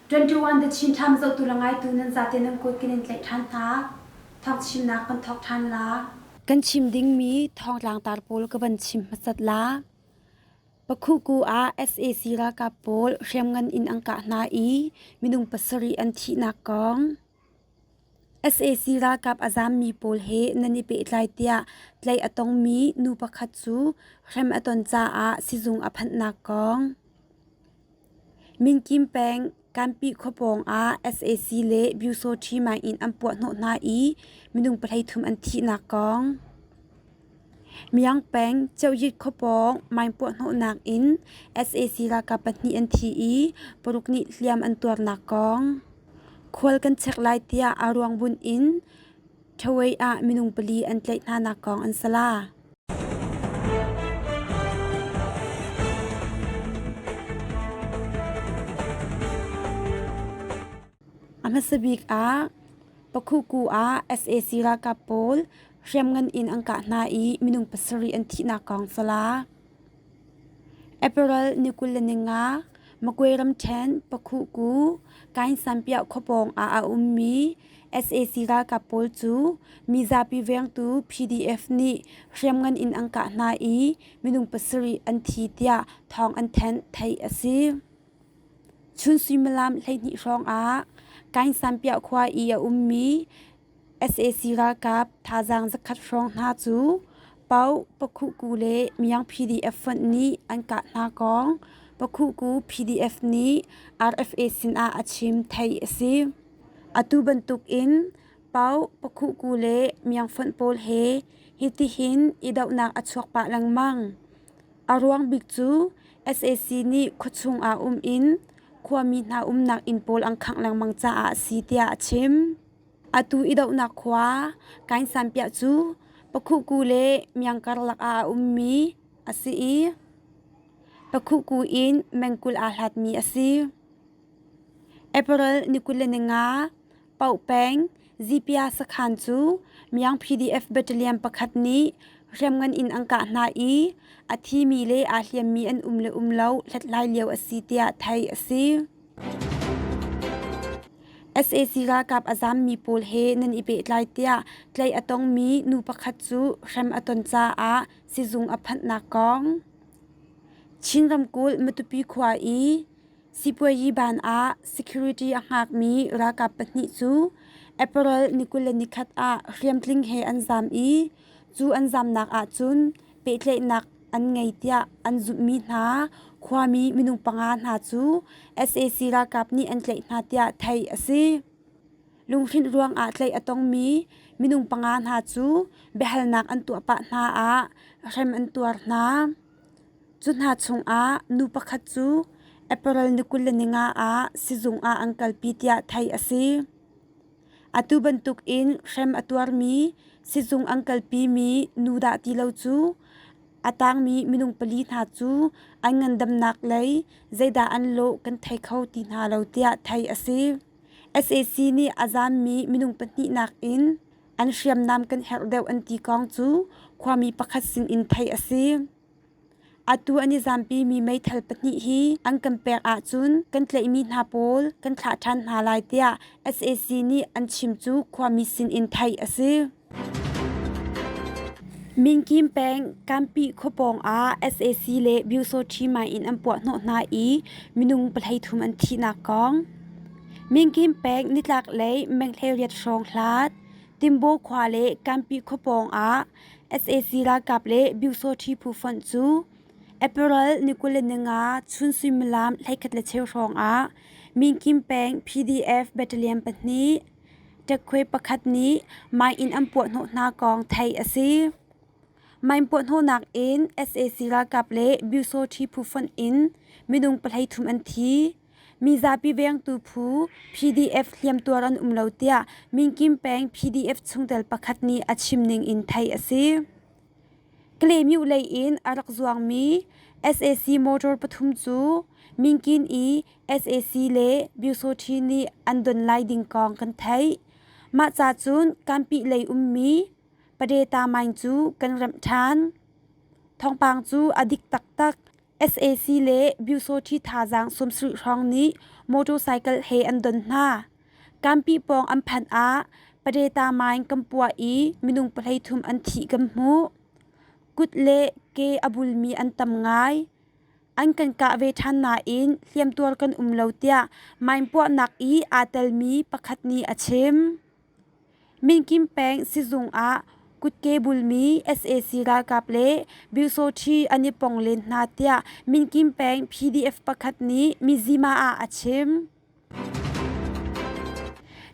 21 The Chin Times zohtu le ngaitu nan zate nan kut kan in tlaih ṭhan hna. Thawng chimnak kan thawk ṭhan la. Kan chim dingmi thawngtlang tar pawl ka van chim hmasat la. Pakhuku ah sac ralkap pawl hriamngan in an kah hna i minung pasarih an thihnak kong. Sac ralkap a zaammi pawl he nan i pehtlai tiah tlaih a tongmi nu pakhat cu hrem a ton caah sizung a phanhnak kong. Minkim peng Kanpi khua pawng ah sac le Byusawṭhi mine an puahhnawh hna i minung 13 an thihnak kong. Myang peng Ceoyit khua pawng mine puahhnawhnak in sac ralkap pahnih an thi i paruk nih hliam an tuarnak kong. Khual kan chek lai tiah aa ruang bunh in Thawei ah minung pali an tlaih hnanak kong an sala. A hmasa bik ah Pakhuku ah sac ralkap pawl hriamngan in an kah hna i minung pasarih an thihnak kong sala. April ni 25, Magwe ramṭhen Pakhuku Kainsanpiah khuapawng ah a ummi sac ralkap pawl cu mizapi vengtu PDF nih hriamngan in an kah hna i minung pasarih an thi tiah thawng an thanh theih a si. Chun suimilam 12 hrawng ah Kainsanpiah khua i a ummi sac ralkap thazaang zakhat hrawng hna cu Paoh, Pakhuhku le Myang PDF fonh nih an kah hna kong Pakhuhku PDF nih RFA sinah a chim theih a si. Atu bantuk in Paoh, Pakhuhku le Myang fonh pawl he hitihin i dohnak a chuak pah lengmang. A ruang bik cu sac nih khuachung ah um in khuami hna umnak inn pawl an khangh lengmang caah a si tiah a chim. Atu i dohnak khua Kainsanpiah cu Pakhuhku le Myang karlak ah a ummi a si i Pakhuhku in meng 20 aa hlatmi a si. April ni 25, Paoh peng Zipia sakhan cu Myang PDF battalion pakhat nih hriamngan in an kah hna i a thimi le aa hliammi an um le um lo hlathlai lio a si tiah theih a si. Sac ralkap a zaammi pawl he nan i pehtlai tiah tlaih a tongmi nu pakhat cu hrem a ton caah sizung a phanhnak kong. Chin ramkulh Matupi khua i sipuayi ban ah security a hngakmi ralkap pahnih cu April ni 21 ah hriamtling he an zaam i cu an zaamnak ahcun pehtlaihnak an ngei tiah an zumhmi hna khuami minung panga hna cu sac ralkap nih an tlaih hna tiah theih a si. Lunghrinh ruangah tlaih a tongmi minung panga hna cu biahalnak an tuah pah hna ah hrem an tuar hna. Cu hna chungah nu pakhat cu April ni 25 ah sizung ah an kalpi tiah theih a si. Atu bantukin hrem a tuarmi sizung an kalpimi nu dah ti lo cu a tangmi minung pali hna cu an ngandamnak lei zeidah an lawh kan thei kho ti hna lo tiah theih a si. Sac nih a zaammi minung pahnihnak in an hriamnam kan herh deuh an ti kong cu khuami pakhat sinin theih a si. Atu an i zampimi meithal pahnih hi an kan pek ahcun kan tlaihmi hna pawl kan thlah ṭhan hna lai tiah sac nih an chim cu khuami sinin theih a si. Minkim peng Kampi khuapawng ah sac le Byusawṭhi mine in an puahhnawh hna i minung 13 an thihnak kong. Minkim peng nitlaklei meng 18 hrawng hlat Timbo khua le Kampi khuapawng ah sac ralkap le Byusawṭhi phu fonh cu April ni 25 chun suimilam 11 le cheu hrawng ah Minkim peng PDF battalion pahnih ṭekkhuai pakhat nih mine in an puahhnawh hna kong theih a si. Mine puahhnawhnak in sac ralkap le Byusawṭhi phu fonh in minung 13 an thi. Mizapi vengtu phu PDF hliamtuar an um lo tiah Minkim peng PDF chungtel pakhat nih a chim ning in theih a si. Kalaymyo lei in a rak zuangmi sac motor pathum cu Minkin i sac le Byusawṭhi nih an don lai ding kong kan theih. Mah ca cun Kanpih lei ummi Padeta mine cu kan remh ṭhan. Thawngpang cu a dik taktak. Sac le Byusawṭhi thazaang 70 hrawng nih motorcycle he an don hna. Kampi pawng an phanh ah Padeta mine kan puah i minung 13 an thih kan hmuh. Kut le ke a bulmi an tam ngai. An kan kah ve ṭhan nain hliamtuar kan um lo tiah mine puahnak i aa telmi pakhat nih a chim. Minkim peng sizung ah kutke bulmi sac ralkap le Byusawṭhi an i pong len hna tiah Minkim peng PDF pakhat nih Mizzima ah a chim.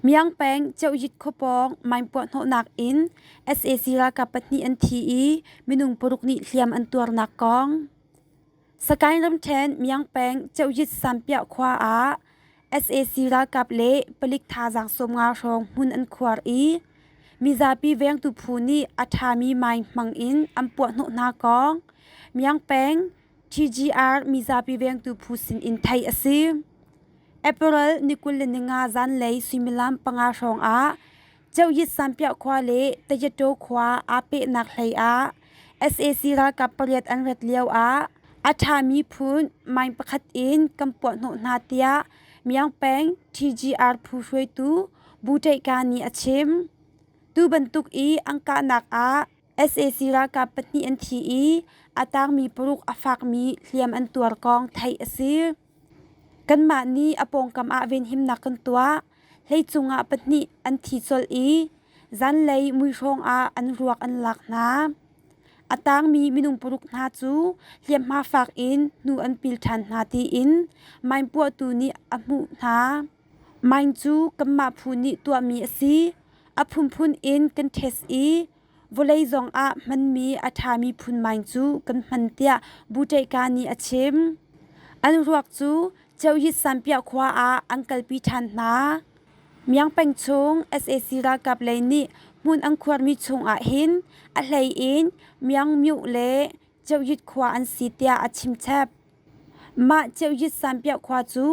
Miang peng Ceoyit khuapawng mine puahhnawhnak in sac ralkap pahnih an thi i minung paruk nih hliam an tuarnak kong. Sagaing ramṭhen Miang peng Ceoyit Sanpiah khua ah sac ralkap le palik thazaang 50 hrawng hmun an khuar i mizapi vengtu phu nih a ṭhami mine hmang in an puahhnawh hna kong Miang peng TGR mizapi vengtu phu sin in theih a si. April ni 25 zanlei suimilam 5 hrawng ah Ceoyit Sanpiah khua le Tayataw khua aa pehnak hlei ah sac ralkap pariat an rat lio ah a ṭhami phun mine pakhat in kan puahhnawh hna tiah Myaung peng TGR phu hruaitu Bu Ṭaihka nih a chim. Tu bantuk i an kahnak ah sac ralkap pahnih an thi i a tangmi paruk a fakmi hliam an tuar kong theih a si. Kanmah nih a pawngkam ah venhimnak kan tuah. Hleicung ah pahnih an thi colh i zanlei mui hrawng ah an ruak an lak hna. A tangmi minung paruk hna cu hliamhma fak in hnu an pil ṭhan hna tiin mine puahtu nih a hmuh hna. Mine cu kanmah phu nih tuahmi a si. A phunphun in kan test i vawlei zong ah hmanmi a ṭhami phun mine cu kan hman tiah Buṭaihka nih a chim. An ruak cu Ceoyit Sanpiah khua ah an kalpi ṭhan hna. Miang peng chung sac ralkap lei nih hmun an khuarmi chung ah hin a hlei in Miang Myoh le Ceoyit khua an si tiah a chimchap. Mah Ceoyit Sanpiah khua cu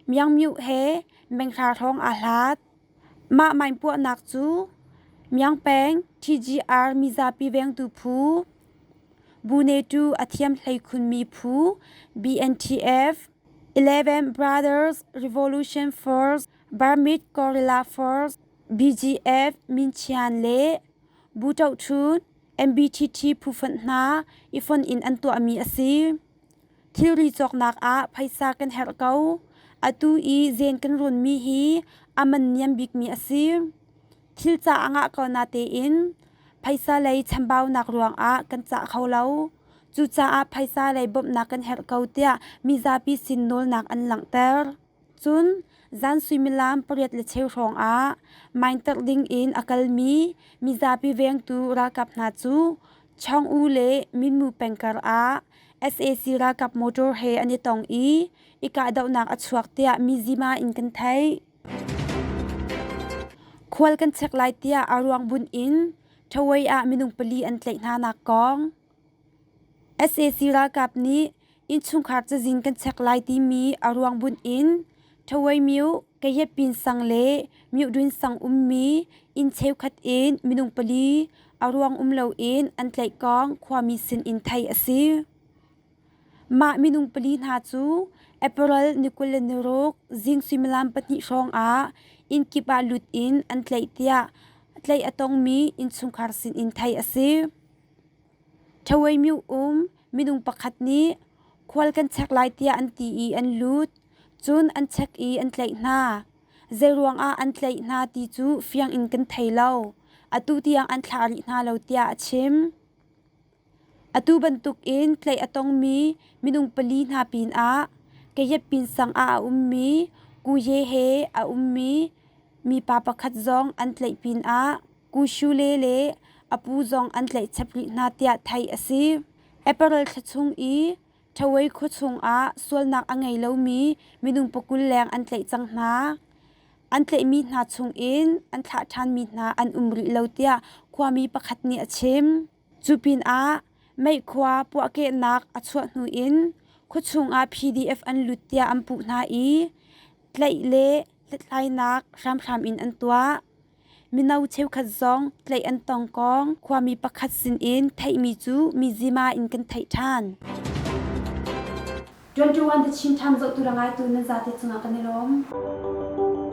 Miang Myoh he menghra hrawng aa hlat. Mah mine puahnak cu Miang peng TGR mizapi vengtu phu, Bunetu a thiam hleikhunmi phu BNTF, Eleven Brothers Revolution Force, Burmese Guerrilla Force, BGF Minchian le Bu Ṭohṭhun MBTT phufonh hna i fonh in an tuahmi a si. Thilri cawknak ah phaisa kan herh ko. Atu i zen kan rawnmi hi a man niam bikmi a si. Thil cah a ngah ko natein phaisa lei chambaunak ruangah kan cah kho lo. Cucaah phaisa lei bawmhnak kan herh ko tiah mizapi sin nawlnak an langhter. Cun zan suimilam 8:15 hrawng ah mainterh ding in a kalmi mizapi vengtu ralkap hna cu Chong-u le Minmu peng kar ah sac ralkap motor he an i tong i i kahdohnak a chuak tiah Mizzima in kan theih. Khual kan chek lai tiah a ruang bunh in Thawei ah minung pali an tlaih hna nak kong. Sac ralkap nih innchungkhar cazin kan chek lai timi a ruang bunh in Thawei myo Kayepin sang le Myudun sang ummi inn cheukhat in minung pali a ruang um loin an tlaih kong khuami sin in theih a si. Mah minung pali hna cu April ni 26 zing suimilam 2 hrawng ah inn kip ah lut in an tlaih tiah tlaih a tongmi innchungkhar sin in theih a si. Thawei myo um minung pakhat nih khual kan chek lai tiah an ti i an lut. Cun an chek i an tlaih hna. Zeiruang ah an tlaih hna ti cu fiang in kan thei lo. Atu tiang an thlah rih hna lo tiah a chim. Atu bantukin tlaih a tongmi minung pali hna pinah Kayepin sang ah a ummi Kuye he a ummi mipa pakhat zong an tlaih pinah Kushule le a pu zong an tlaih chap rih hna tiah theih a si. April thla chung i Thawei khua chungah sualnak a ngei lomi minung pakul leng an tlaih cang hna. An tlaihmi hna chungin an thlah ṭhanmi hna an um rih lo tiah khuami pakhat nih a chim. Cu pinah meihkhua puahkehnak a chuah hnu in khuachung ah PDF an lut tiah an puh hna i tlaih le hlathlainak hramhram in an tuah. Mino cheukhat zong tlaih an tong kong khuami pakhat sinin theihmi cu Mizzima in kan theih ṭhan. 21 The Chin Times zohtu le ngaitu nan zate cungah kan i lawm.